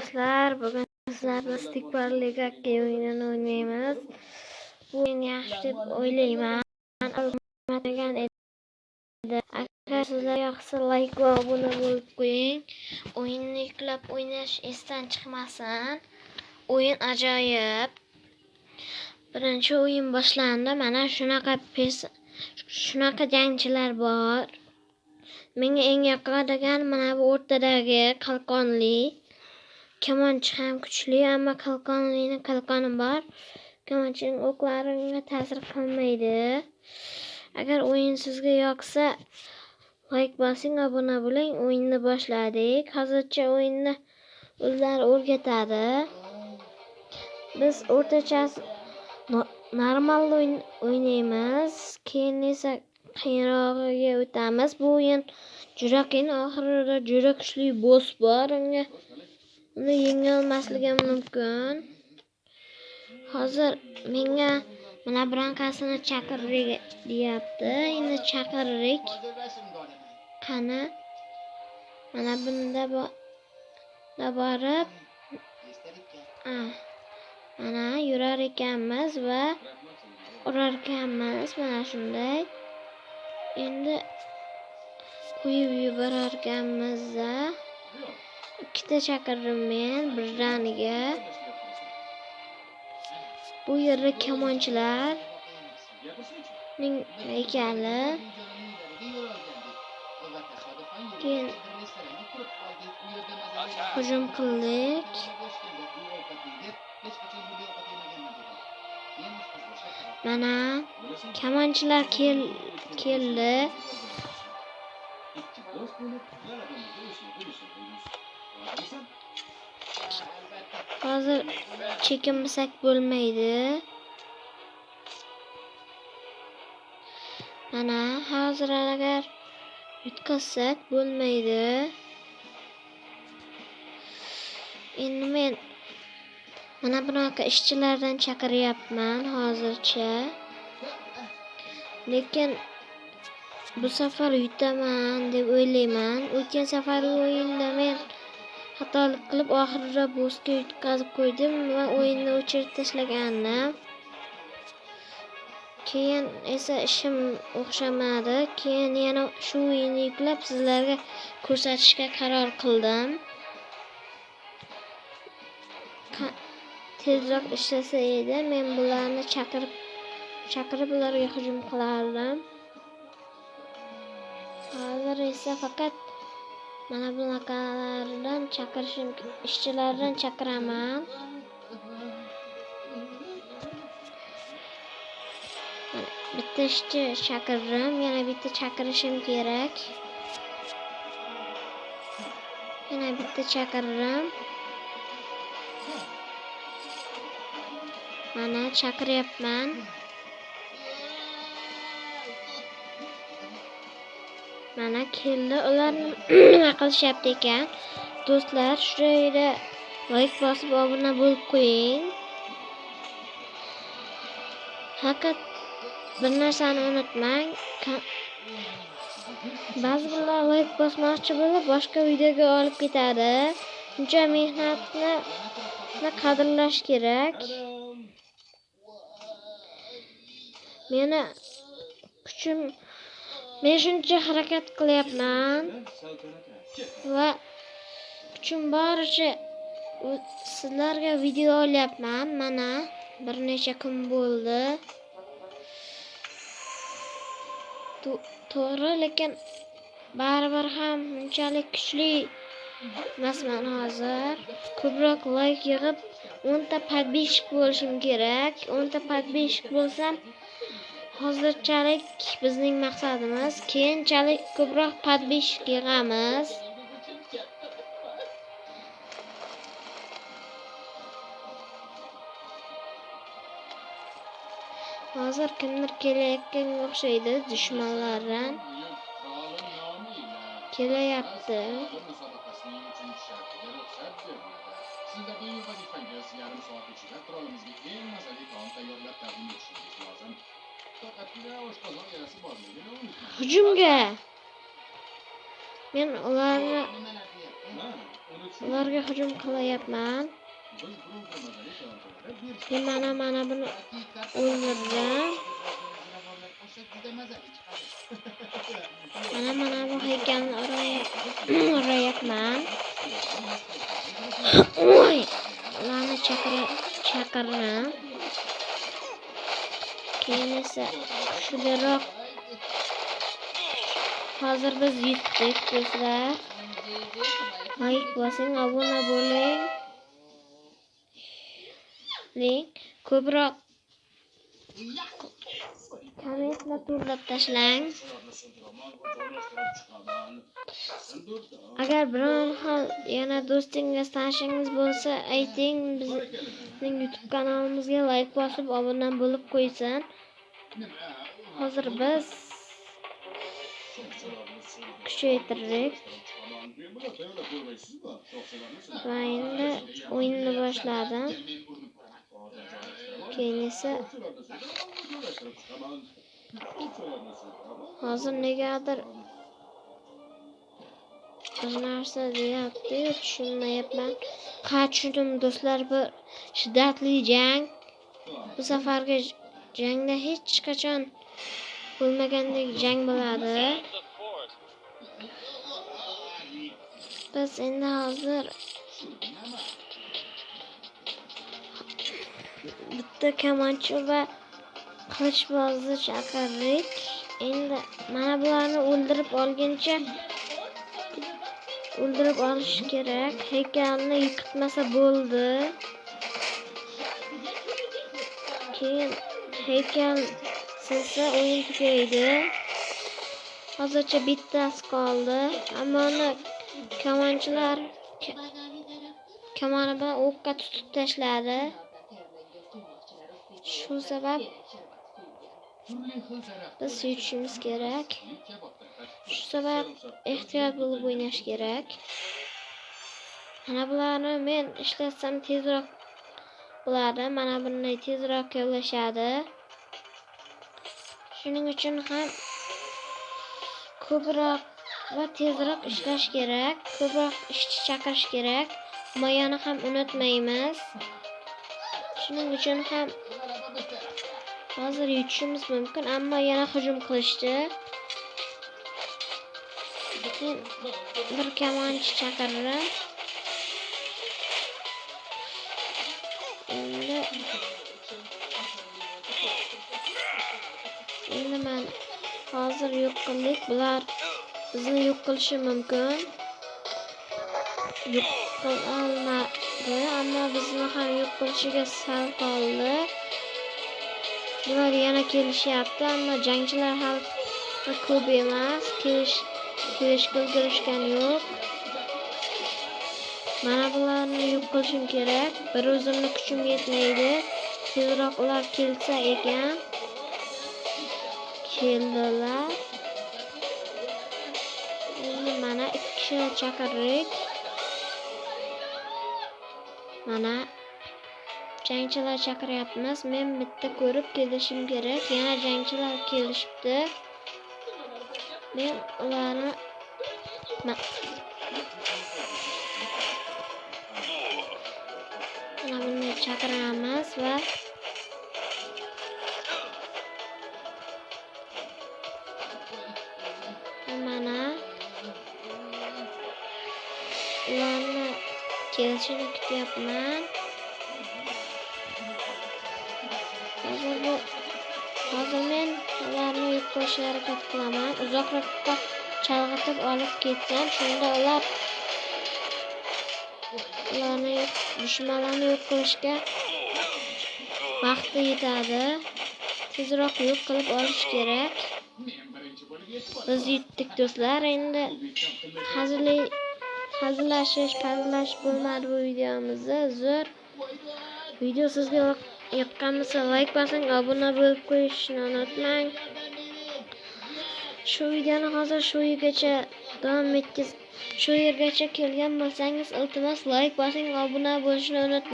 Do'stlar, bugun sizlar bilan Stick War Legacy o'yinini o'ynaymiz. Bu o'yin yaxshi deb o'ylayman. Olmagan edi. Agar sizlar yoqsa like va obuna bo'lib qo'ying. O'yinni yuklab o'ynash esdan chiqmasin. O'yin ajoyib. Birinchi o'yin boshlandi. Mana shunaqa shunaqa jangchilar bor. Menga eng yoqadigan mana bu o'rtadagi qalqonli. Kamonchi ham kuchli, ammo qalqonlini qalqoni bor. Kamonchining o'qlari unga ta'sir qilmaydi. Agar o'yin sizga yoqsa, like bosing, obuna bo'ling. O'yinni boshladik. Hozircha o'yinni o'zlari o'rgatadi. Biz o'rtachasi normal o'ynaymiz. Keyin esa qiyinrog'iga o'tamiz. Bu o'yin juda qiyin, oxirida juda kuchli boss bor. Unga uni yenga olmasligim mumkin. Hozir menga mana bironkasini chaqirdik deyapti. Endi chaqirdik. Qani? Mana bunda borib mana yurar ekanmiz va urar ekanmiz mana shunday. Endi qo'yib yuborar ekanmiz. Ikkita chaqirdim men birdaniga. Bu yerda kamonchilarning haykali. Keyin hujum qildik. Mana kamonchilar keldi. Hozir chekinmasak bo'lmaydi. Mana hozir agar yutqazsak bo'lmaydi. Endi men mana bunaqa ishchilardan chaqiryapman hozircha. Lekin bu safar yutaman deb o'ylayman. O'tgan safargi o'yinda men xatolik qilib oxirida bossga yutqazib qo'ydim va o'yinni o'chirib tashlagandim. Keyin esa ishim o'xshamadi. Keyin yana shu o'yinni yuklab sizlarga ko'rsatishga qaror qildim. Tezroq ishlasa edi, men bularni chaqirib ularga hujum qilardim. Hozir esa faqat mana bunaqalardan chaqirishim, ishchilardan chaqiraman. Mana bitta ishchi chaqirdim, yana bitta chaqirishim kerak. Yana bitta chaqirdim. Mana chaqiryapman. Mana keldi. Ular nima qilishyapti ekan? Do'stlar, shu yerda like bosib obuna bo'lib qo'ying. Faqat bir narsani unutmang. Ba'zi birlar like bosmoqchi bo'lib boshqa videoga olib ketadi. Buncha mehnatni qadrlash kerak. Meni kuchim, men shuncha harakat qilyapman va kuchim boricha sizlarga video olyapman. Mana bir necha kun bo'ldi. To'g'ri, lekin baribir ham unchalik kuchli emasman hozir. Ko'proq like yig'ib 10 ta podpисчик bo'lishim kerak. 10 ta podpисчик bo'lsam hozirchalik bizning maqsadimiz. Keyinchalik ko'proq podpисчик yig'amiz. Hozir kimdir kelayotganga o'xshaydi, dushmanlardan kelyapti. Hujumga! Men ularga hujum qilyapman. Men mana buni o'ldirdim. Mana bu haykalni urayapman. Ularni chaqirdim. Keyin esa kuchliroq. Hozir biz yutdik do'stlar. Like bosing, obuna bo'ling. Link ko'proq kommentlar to'ldirib tashlang. Agar biron xil yana do'stingiz, tanishingiz bo'lsa, ayting, bizning YouTube kanalimizga like bosib, obuna bo'lib qo'ysin. Hozir biz kuchaytirdik. Va endi o'yinni boshladim. Keyin esa hozir negadir bir narsa deyapti-yu, tushunmayapman. Ha, tushundim do'stlar, bu shiddatli jang. Bu safargi jangda hech qachon bo'lmagandek jang bo'ladi. Biz endi hozir bitta kamonchi va qilichbozni chaqirdik. Endi mana bularni o'ldirib olguncha o'ldirib olish kerak. Haykalni yiqitmasa bo'ldi. Keyin haykal sinsa o'yin tugaydi. Hozircha bittasi qoldi. Ammo uni kamonchilar kamoni bilan o'qqa tutib tashladi. Shu sabab biz yutishimiz kerak. Shu sabab ehtiyot bo'lib o'ynash kerak. Mana bularni men ishlatsam tezroq bo'ladi. Mana bunday tezroq kavlashadi. Shuning uchun ham ko'proq va tezroq ishlash kerak. Ko'proq ishchi chaqirish kerak. Himoyani ham unutmaymiz. Shuning uchun ham hozir yutishimiz mumkin, ammo yana hujum qilishdi. Men bir kamonchi chaqirdim. Endi men hozir yo'q qildik. Bular bizni yo'q qilishi mumkin. Yo'q qilolmadi, ammo bizni ham yo'q qilishiga sal qoldi. Bular yana kelishyapti, ammo jangchilar hali ko'p emas. Kelishga ulgurishgan yo'q. Mana bularni yo'q qilishim kerak. Bir o'zimni kuchim yetmaydi. Tezroq ular kelsa ekan. Keldilar. Endi mana 2 kishi chaqirdik. Mana jangchilar chaqiryapmiz. Men bitta ko'rib kelishim kerak. Yana jangchilar kelishibdi. Men ularni mana bunday chaqiramiz va mana ularni kelishini kutyapman. Hozir men ularni yo'q qilishga harakat qilaman. Uzoqroqqa chalg'itib olib ketsam, shunda ularni dushmanlarni yo'q qilishga vaqti yetadi. Tezroq yo'q qilib olish kerak. Biz yutdik do'stlar. Endi hazillashish, pazlashish bo'lmadi bu videomizda. Zo'r video sizga yoqqan bo'lsa like bosing, obuna bo'lib qo'yishni unutmang. Shu videoni hozir shu yergacha davom etkiz. Shu yergacha kelgan bo'lsangiz, iltimos like bosing, obuna bo'lishni unutmang.